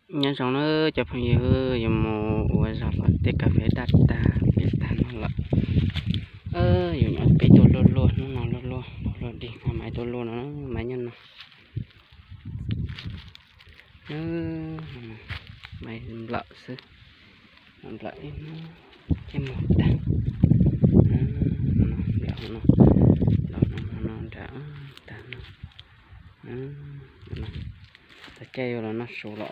Nyob zoo na cov phooj ywg, yuav mus ua zog los tej kas fes daj tag, peb tag no lawm. Yus nyuam qhuav peb tuaj luaj luaj hnub no, luaj luaj luaj dig no, mas tuaj luaj no, mas nyob no, mas nplawm xwb, nplawm ib hnub thiaj mus tag. Nplawm no, nplawm no, nram tag no. Tag kej yuav los noj su los,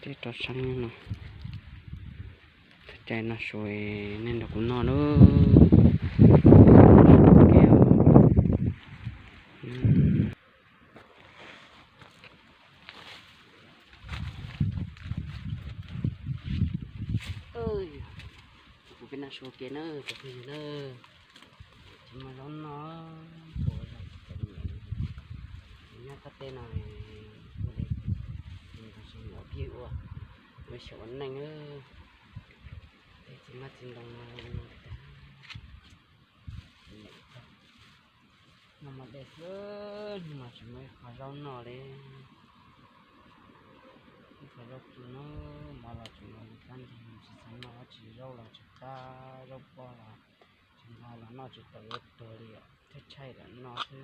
tib rau sab no. Tag kej noj su, nej nrog kuv noj lauj. Kuv peb noj su ke na, cov phooj ywg na. Tsis muaj zaub noj, nyob qab teb no, ua li nkawd tsis muaj pib ua, ua xyaum ua neej, tej txiv hmab txiv ntoo no tag. Noj mov dej xwb, hnub no tsis muaj ib qho zaub noj li. Ib qho zaub tsuj no, mov los tsuj no, li kab ntxig tsis xav noj dab tsi, zaub los tsis qab, zaub pob los tsis nqa los noj tsis tau, yuav tuag li os, thiaj tshaib lam noj xwb.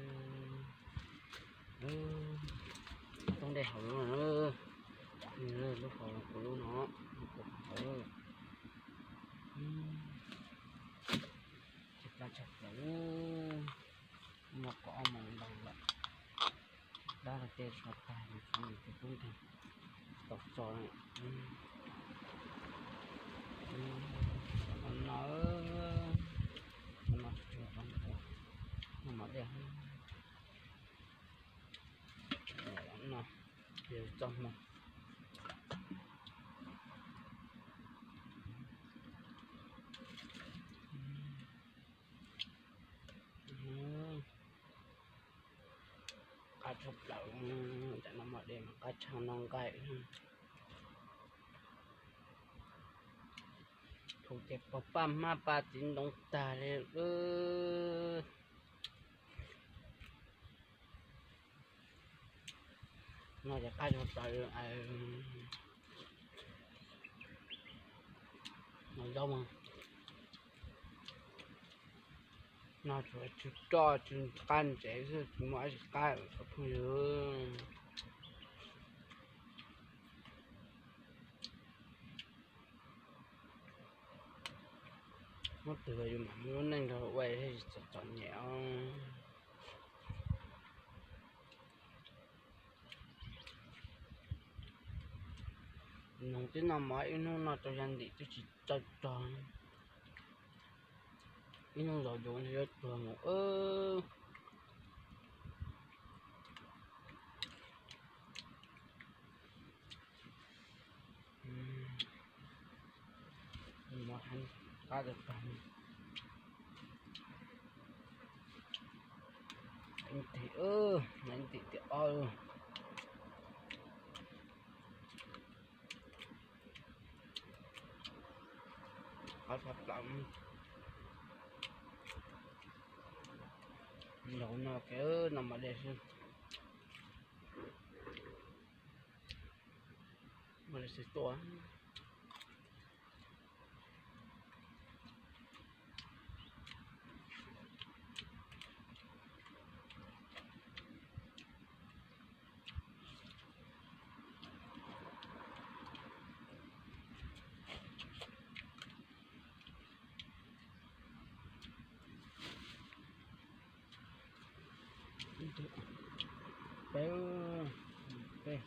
Lub toob dej hauv lub no, lub hauv kuv lub no, kuv hauv. Tsis pab tshaj plaws, muaj kaum ob moos ntau lawm. Dab laug tej tshuav tag, nws tshuav nws tus tub nkeeg tau tso. No, no tsuag tsuag rau ntawd, noj mov dej no, txog hmo. Qab tshaj plaws, tam no mov dej mas qab tshaj no nqaij. Thaum ces pog paj hmab paj txiv ntoo tag li. No ces qab tshaj plaws. No zaub mas no tsuas tsw roj tsw qab ntsev xwb, tsis muaj dab tsi qab cov phooj ywg. Hnub twg yus mam muaj lub neej nrog ua thiaj txom txom nyem os. Noog twb noj mov ib hnub noj rau yag ntim twb tsis tsaug rog, ib hnub zaus yus yuav tuag mus. Mov heev, qab tag tag. Ib tig, ib tig tiam ob. Qab tshaj plaws. Nrog no ces noj mov dej xwb. Mov dej xwb tuaj. Peb, peb,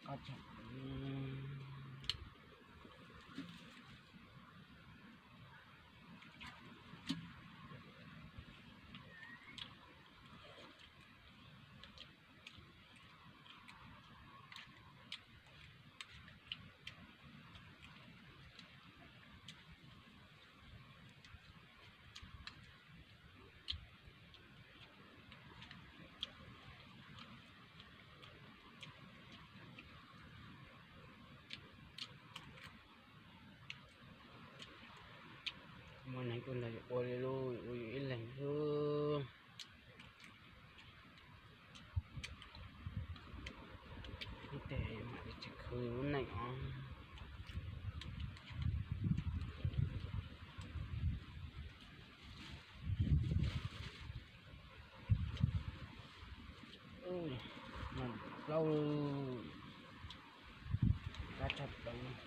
qab tshaj. Muaj neeg tuaj nrog yus ua li lauj, ua yus ib leeg xwb. Lub neej os. Plaub, qab tshaj plaws.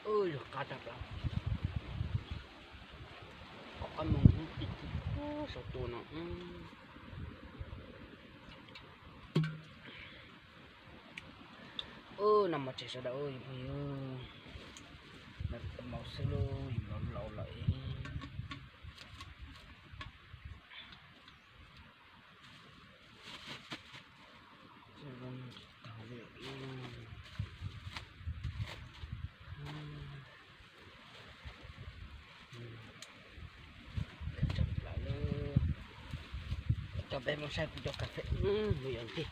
Ub, yog qab tag plaws. Qab moog ub, saum tua no. Ub, noj mov tseg sawv daws, yus phooj ywg, noj mov xwb lauj, yus laus laus lawm. Coj peb mus saib kuv cov kas fes mus yog ntej.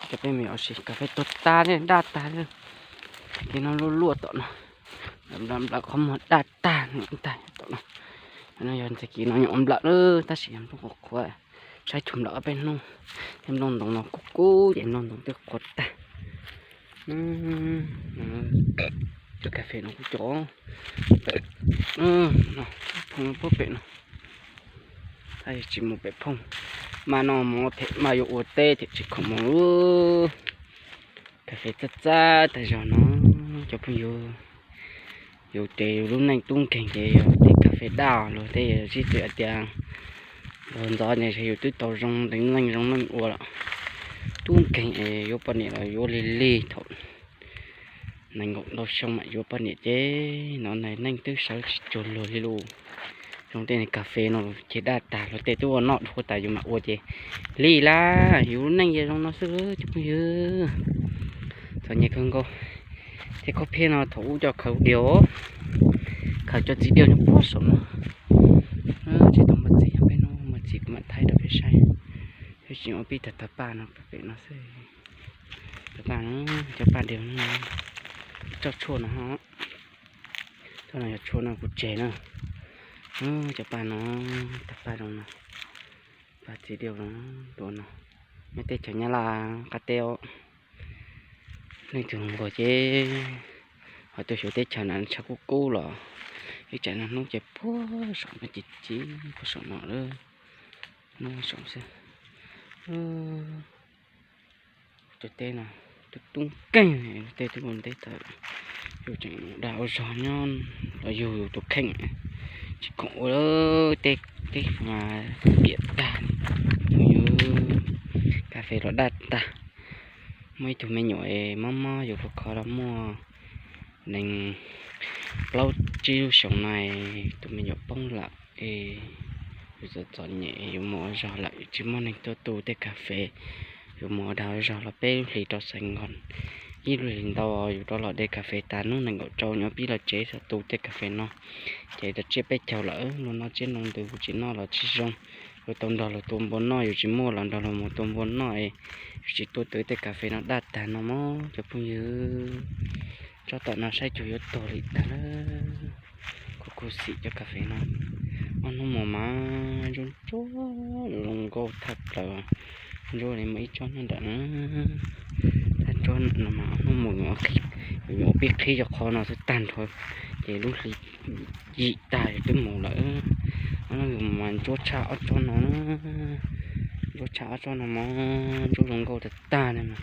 Coj peb mus yos sis kas fes tuag tag li, daj tag li. Ces no luaj luaj tom no, nplawm nplawm qhov muag daj tag li tag tom no. No yog ntxim kis no nyuam nplawm lawm tab sis yog nplooj qhuav qhuav, saib tug nplawm ob peb hnub. Tej nplooj ntoo no kub kub ces nplooj ntoo twb qhuav tag. Cov kas fes no kuj cov, phooj puag pem no. Tsis mus pem phooj, mas no mov them mas yuav ua teb thiaj tsis khoom mus. Kas fes txaj txaj tag zog no, cov phooj ywg. Yus ces yus lub neej tub nkeeg ces yog tej kas fes daj los tej sib tw hais tias, ntxov ntxov ces yus twb tau zoo neej zoo neej ua lawm. Tub nkeeg es yuav poj niam los yuav lig lig thaum nees nkaum ntau xyoo mam yuav poj niam ces no neej twb sawv tsis cuag luag li lauj. Zoo tej kas fes no ces daj tag los tej twb ua noj dhuav tas yus mam ua ces lig lawm. Yus lub neej zoo no xwb cov phooj ywg. Txom nyem kawg nkaus. Tej khaub phiab no thaum ub coj khaws diav, khaws cov txiv diav nyob puag saum no. Tsis tau muaj txiv, peb hnub muaj txiv kuv mam thaij rau peb saib. Peb tsis ua pib tag tag paj no pem no xwb. Tag paj no, cov paj diav no, cov tshuaj no, cov no yog tshuaj no kuv tseg na. Cov paj no, tag paj zoo no, paj txiv diav zoo no. Nyob teb chaws Nyab Laj qab teb os. Leej twg nquag ces ho tuaj xyuas teb chaws na tshav kub kub los ib tsam no hnub ces puag saum no ces txiv puag saum no lawm. Hnub saum xwb. Cov teb no tub tub nkeeg, tej twb ua ntej tawm, yus tseem dag ua zog nyob los yug yus tus kheej, tsis khoom ua tej teb mas piam tag. Yus kas fes los daj tag. Muaj ib tug me nyuam es mob mob yus khov kho los muaj nees plaub tsib lub xyoos no, tus me nyuam poob lawm es yus txom txom nyem, yus mus ua zog lawm tsis muaj neeg tuaj tu tej kas fes. Yus mus ua dag ua zog los peb lub hlis rau Xais Nkoos, ib lub hlis ntau yus rov los de kas fes tas hnub nees nkaum rau nyuam qhuav pib los tsev tu tej kas fes no. Ces rau tsiab peb caug lawm, luag noj tsiab noj ntws kuv tsis noj los tsis zoo. Yuav tau nrog luag tua npua noj, yus tsis muaj los nrog luag mus tua npua noj es yus tsis tuaj tu tej kas fes no daj tag no mog cov phooj ywg. Tsob tom no saib cuag yuav tuag li tag lawm. Khuv Kuv xim cov kas fes no, ob hnub mus mas ntsuab ntsuab zoo nkauj thaj plaws. Ntsuab li muaj ib tsob nyob nram na, thaj tsob no mas ob hnub mus nyuam qhuav, nyuam qhuav pib qhib cov qhov no xwb tag nrho, ces lub hli yim tag twb mus lawm. Ob hnub yus mus mas ntsuab tshaj ob tsob no, ntsuab tshaj ob tsob no mas ntsuab zoo nkauj tag tag li mas.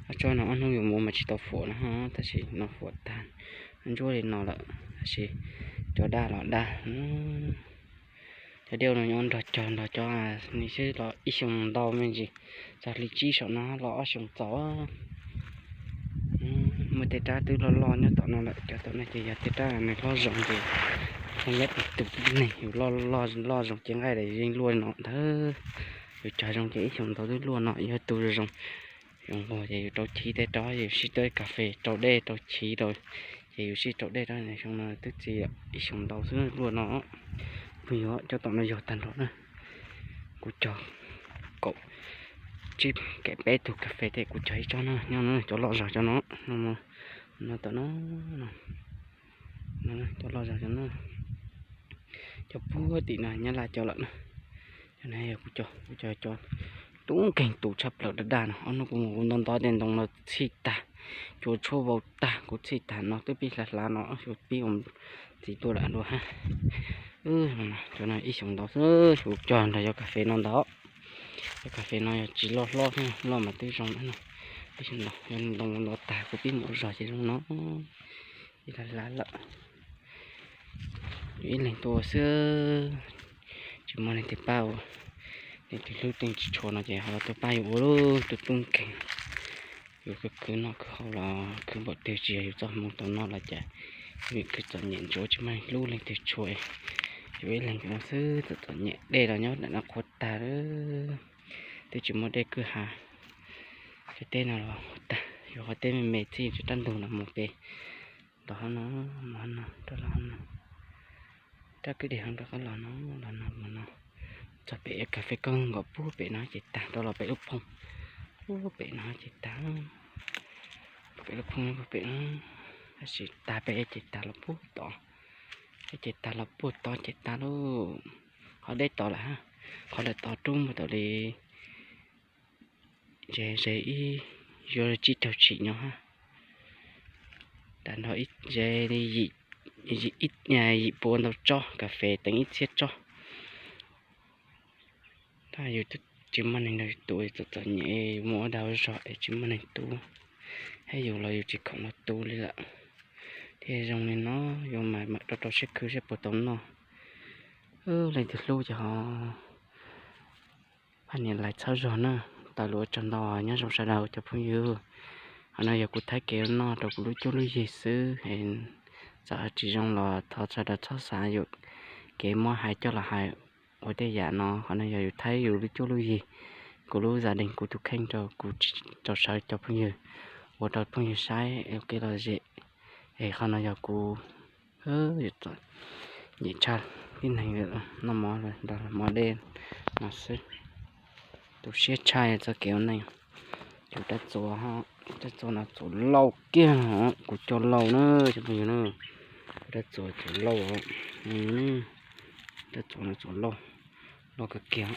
Ob tsob no ob hnub yus mus mas tsis tau fuam no, tab sis no fuam tag, ntsuab li no lawm tab sis cov daj los daj. Cov dej no nyob nrog cog nrog cov ni xwb los ib xyoos ntau me ntsis, txog hli tsib saum no los ob xyoos txaus. Muaj tej rab twb loj loj nyob tom no lawm, cov tom no ces yog tej rab nws hlob zoo ces, nyob tus tus tib neeg yus loj loj loj zoo ces nqaij yeej luaj no ntag. Yus cog zoo ces ib xyoos ntau twb luaj no, yog tus zoo, zoo nquag ces yus rau chiv tej rau, yus sib rau kas fes rau dej rau chiv rau, ces yus sib rau dej rau xyoo no twb txiv ib xyoos ntau xwb luaj no. Phooj ywg, cov tom no yog tag nrho na. Kuv cog kaum tsib kaum peb tug kas fes thiab kuv cog ib tsob no nyob no, cov loj zog cov no, no tom no, cov loj zog cov no, cov puag tim no Nyab Laj cov lawm na. Cov no yog kuv cog, kuv cog cov tub nkeeg tus tshaj plaws daj daj no, ob hnub kuv mus kuv nto nto tej ntoo no txhij tag, cua tshuab vau tag kuv txhij tag no twb pib hlav hlav no, pib ua ntxiv tuaj lawm dua ha. Cov no ib xyoos ntau xwb, kuv cog nrog cov kas fes no ntag. Cov kas fes no yog tsis loj hlob thiab, loj mas twb zoo no. Ib xyoos ntau, yog ntoo ntau tag kuv pib mus ua zog ces zoo no. Ib hlav hlav lawm. Yus ib leeg tuaj ua xwb, tsis muaj leej twg pab ua. Leej twg hlub leej twg tshua no ces ho los tuaj pab yus ua lub tub tub nkeeg. Yus khwv khwv noj khwv haus los khwv npaum twg tsis yog yus txoj hmoo tau noj los cas, yus khwv txom nyem ntsuav tsis muaj leej hlub leej twg tshua. Yus ib leeg ua xwb txom txom nyem, dej los nyob ntawm no qhuav tag lawm, twb tsis muaj dej kwj ha. Cov teb no los qhuav tag, yus qhov teb me me txij rab ntug no mus pem, los hauv no, mus hauv no, rov los hauv no, rab kwj deg hauv rov qab los no, los no mus no, txog pem kas fes kawg nkaus puag pem no ces tag, rov los pem lub phooj, puag pem no ces tag, pem lub phooj puag pem no, tab sis tag pem ces tag los puag tod, ces tag los puag tod ces tag lauj. Qhov deb tod lawm, qhov lawm tod rub mus tau li ze ze ib, yuav tsib caug tshim nyob ha. Tag nrho ze li yim puas ntau tsob kas fes teev ib txhiab tsob. Tab yus tsis muaj neeg nrog yus tu, txom txom nyem, yus mus ua dag ua zog es tsis muaj neeg tu, thiab yus los yus tsis khoom los tu li lawm. Thiaj zoo li no, yus mam mam rau rau siab khwv seb puas tau noj. Leej twg hlub ces ho pab nias like txhawb zog na. Tawm lus ua tsaug ntau, nyob zoo sawv daws cov phooj ywg. Qhov no yog kuv thaij kev ua noj rau kuv lub cuab lub yig xwb, txawm tsis zoo los thov sawv daws txhob xav yus kev muab hais coj los hais ua tej yam no. Qhov no yog yus thaij yus lub cuab lub yig, kuv lub zaj deeg kuv tus kheej rau kuv, rau sawv cov phooj ywg, ua rau phooj ywg saib ua kev lom zem. Es qhov no yog kuv txom nyem tshaj tib neeg noj mov nrog mov dej no xwb. Tu siab tshaj txoj kev ua neej. Cov rab txuas, rab txuas no txuas lauj kiag, kuv cog lauj na cov phooj ywg na. Rab txuas txuas lauj, rab txuas no txuas lauj, lauj kawg kiag.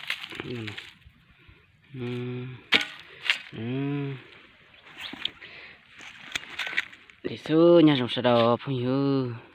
Li xwb, nyob zoo sawv daws phooj ywg.